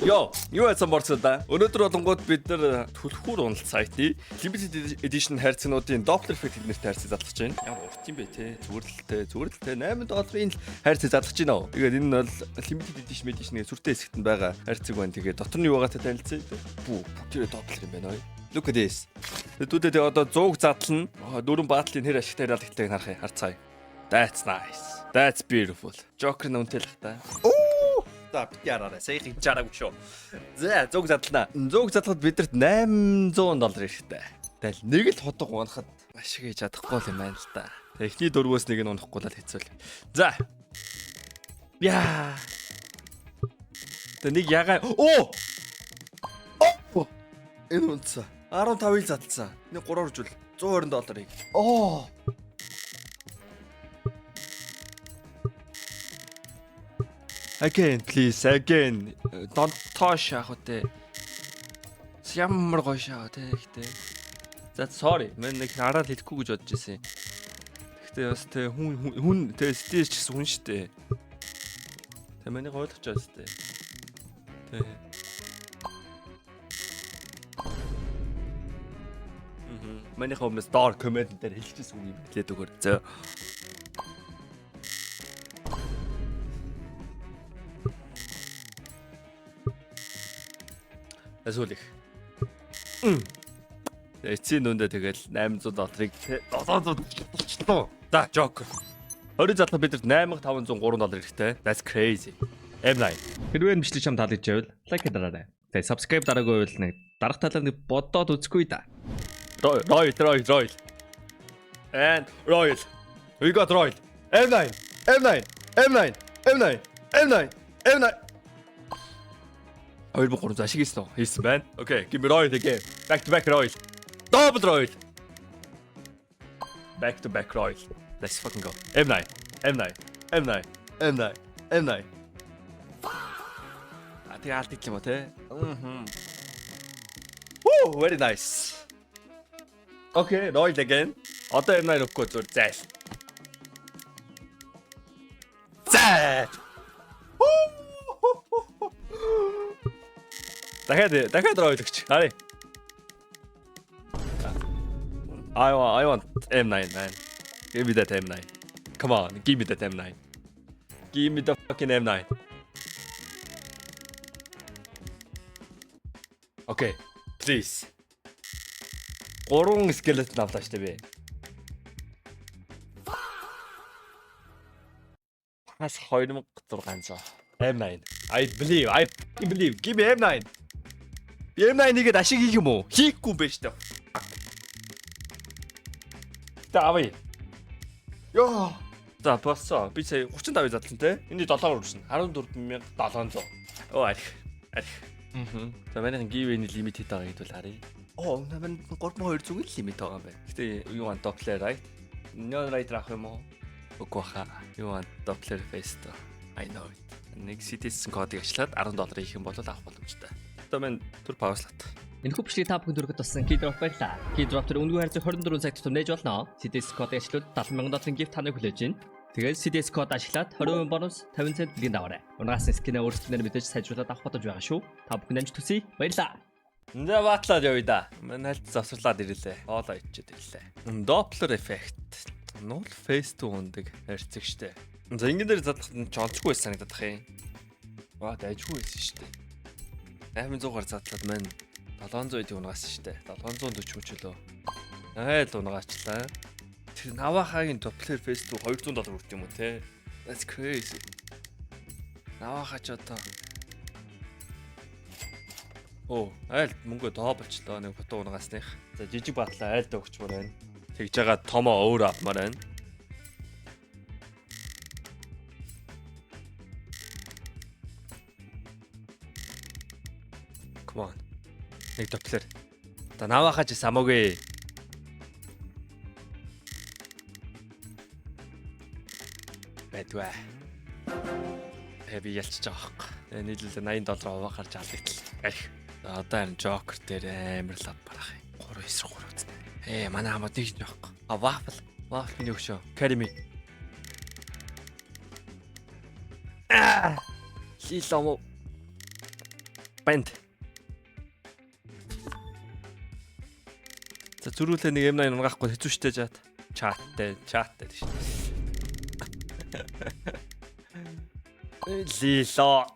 Йоо, юу яасан борцоо да? Өнөөдөр болонгууд бид нар түлхүүр уналт сайтны limited edition хайрцагнуудын Doppler effect нэртэй хайрцаг задлах гэж байна. Ямар урт юм бэ те? Зүгээр л те, зүгээр л те 8 долларын л хайрцаг задлах гэж байна. Тэгээд энэ нь бол limited edition edition гэх сүртэй хэсэгт нь байгаа хайрцаг байна. Тэгээд дотор нь юу байгаатай танилцъя. Бүү, бүгдээрээ Doppler юм байна ой. Look at this. Хэдүүдээ тэгээ одоо 100 задлана. Дөрвөн battle-ын хэр ашигтай харагдтайг харах юм. Харцгаая. That's nice. That's beautiful. Joker нь үнэтэй л та. Оо! За бити хараарай. Саяхан жараагүй шүү. За 100 задлана. 100 задлахад бидэрт 800 доллар хэрэгтэй. Тэгэл нэг л хутга унахад ашиг хийж чадахгүй л юм байна л да. Тэг эхний дөрвөөс нэг нь унахгүй л хэцүү л. За. Яа. Тэг нэг ягаа. Оо! Оо! Энэ унтсан. 15-ыг задлсан. Нэг 3 үржүүл 120 долларыг. Оо. Again, please, again. Don't touch яах вэ? Ямар гоё шаа те ихтэй. За sorry. Мен нэг хараад хэлэхгүй гэж бодож ирсэн. Гэхдээ бас те хүн хүн те стил ч гэсэн хүн штэ. Тэ миний ойлгож байгаа штэ. Тэ. Мм. Миний хүмүүс доор comment дээр хэлчихсэн үг юм хэлээд өгөр. За. Эсвэл их. Эцсийн нүндээ тэгэл 800 долларыг 700 болчлоо. За, Joker. 20 задлах бидэрт 8503 доллар хэрэгтэй. That's crazy. M9. Хэрвээ энэ бичлэг чам таалагдж байвал like дараарай. Тэгээ subscribe дараагүй байвал нэг дарах талаар нэг бодоод үзэхгүй да. Royal, Royal, Royal. And Royal. We got Royal. M9, M9, M9, M9, M9, M9. 2300 ашиг хийсэн үү? Хийсэн байна. Okay, give me Royal again. Back to back Royal. Double Royal. Back to back Royal. Let's fucking go. M9, M9, M9, M9, M9. А тэгээ алдчих юм уу те? Мм. Woo, very nice. Okay, Royal again. Одоо M9 өгөхгүй зүр зайл. Зайл. Дахиад дахиад Royal өгч. Харъя. I want M9, man. Give me that M9. Come on, give me that M9. Give me the fucking M9. Okay, please. Гурван skeleton авлаа штэ би. Хас 2600. M9. I believe, I believe. Give me M9. Би M9 нэгэд ашиг хийх юм уу? Хийхгүй юм байна штэ. Тэ авъя. Йоо. За болсон. Би сая 35-ыг задлан те. Энд 7-оор үрсэн. 14,700. Оо арх. Арх. Мм. За манайхан giveaway-ний лимит хэд байгаа гэдвэл харъя. Оо, манай 3200-ийн лимит байгаа юм байна. Гэтэ юу want Doppler, right? Neon Rider авах юм уу? Үгүй баха. You want Doppler Face to. I know it. Нэг CTS кодыг ашиглаад 10 доллар хийх юм бол авах боломжтой. Одоо мен түр pause-лат. Энэхүү бичлэгийг та бүхэнд хүргэх туссан Keydrop баярлалаа. Keydrop дээр үнэгүй хайрцаг 24 цаг тутам нээж болно. CDS кодыг ашиглавал 70,000 долларын gift таныг хүлээж байна. Тэгээд CDS код ашиглаад 20% бонус 50 цент бэлгийн даваарай. Унгаас skin ээ өөрсдөө мэдээж сайжруулад авах боломж байгаа шүү. Та бүхэн амжилт хүсье. Баярлалаа. За battle-аад явъя да. Мань хальт завсарлаад ирлээ. Хоолоо ичээд ирлээ. Doppler effect. Нул face to ундаг хайрцаг штэ. За ингэн дээр задлах нь ч онцгүй байсан санагдах юм. Ваа дайжгүй байсан штэ. 800-аар задлаад мань 700 эдийг унгаас штэ. 740 мөч лөө. Айл унгаачлаа. Тэр Навахагийн Doppler face to 200 доллар хүрт юм уу те? That's crazy. Наваха ч одоо Оо, айл мөнгө доо болчлоо нэг фото унгасных. За жижиг battle-аа айлд өгчмөр байна. Тэгж байгаа томоо өөр авмаар байна. Come on. Нэг Doppler. За наваахаж самуугүй. Байдгүй. Тэгээ би ялчиж байгаа байхгүй. Тэгээ нийлүүлээ 80 доллар аваа гарч алдагдлаа. Арх. За одоо харин Joker дээр амар лав барах юм. 3 9 3 үзнэ. Манай хамаад нэг юм байхгүй. А waffle. Waffle миний өгшөө. Carry me. Аа! Лиломо. Банд. За, зөрүүлээ нэг M9 унгаахгүй хэцүү штэ, chat. Chat тай, chat тай тийш. Лило.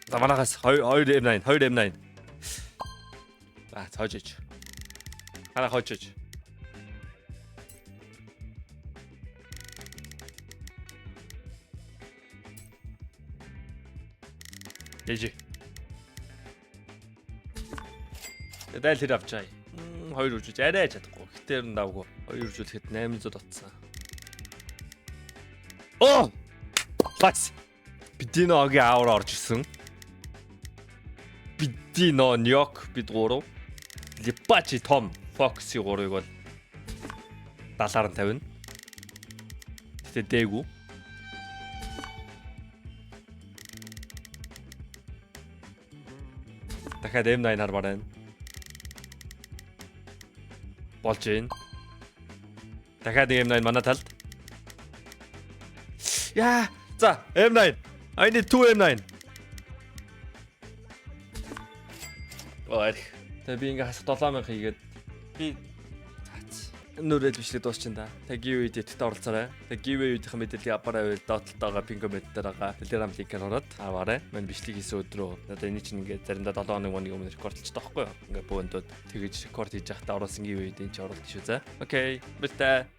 За, манахаас 2 2 M9, 2 M9. За, цоожиж. Хараа хожиж. Ээжи. Дайл тэр авчаа. Хоёр үржиж арай чадахгүй. Гэтэ ер нь давгүй. Хоёр үржүүлэхэд 800 дотсон. Оо! Flex. Биdiногийн аавар орж ирсэн. Бидино Ньок бид гурав. Липачи Том Фокси гурвыг бол 70-аар нь тавина. Гэтэ дээгүй. Дахиад M9 хармаар байна. Болж байна. Дахиад M9 манай талд. Яа, за M9. I need 2 M9. Оо, арх. Тэгээ би ингээ хасах 7000 хийгээд би заац. Нүрэл бичлэг дуусчин да. Тэгээ giveaway дэтгэд оролцоорой. Тэгээ giveaway-ийн мэдээллийг аваарай байвал доотлолтойгоо pin comment дээр байгаа Telegram link-ээр ороод аваарай. Мань бичлэг хийсэн өдрөө одоо энэ чинь ингээ заримдаа 7 хоног моныг өмнө рекордлж байгаа байхгүй юу? Ингээ бөөндөө тэгэж рекорд хийж байхдаа оруулсан giveaway-д энэ чи оруулж шүү, за. Okay. Баяртай.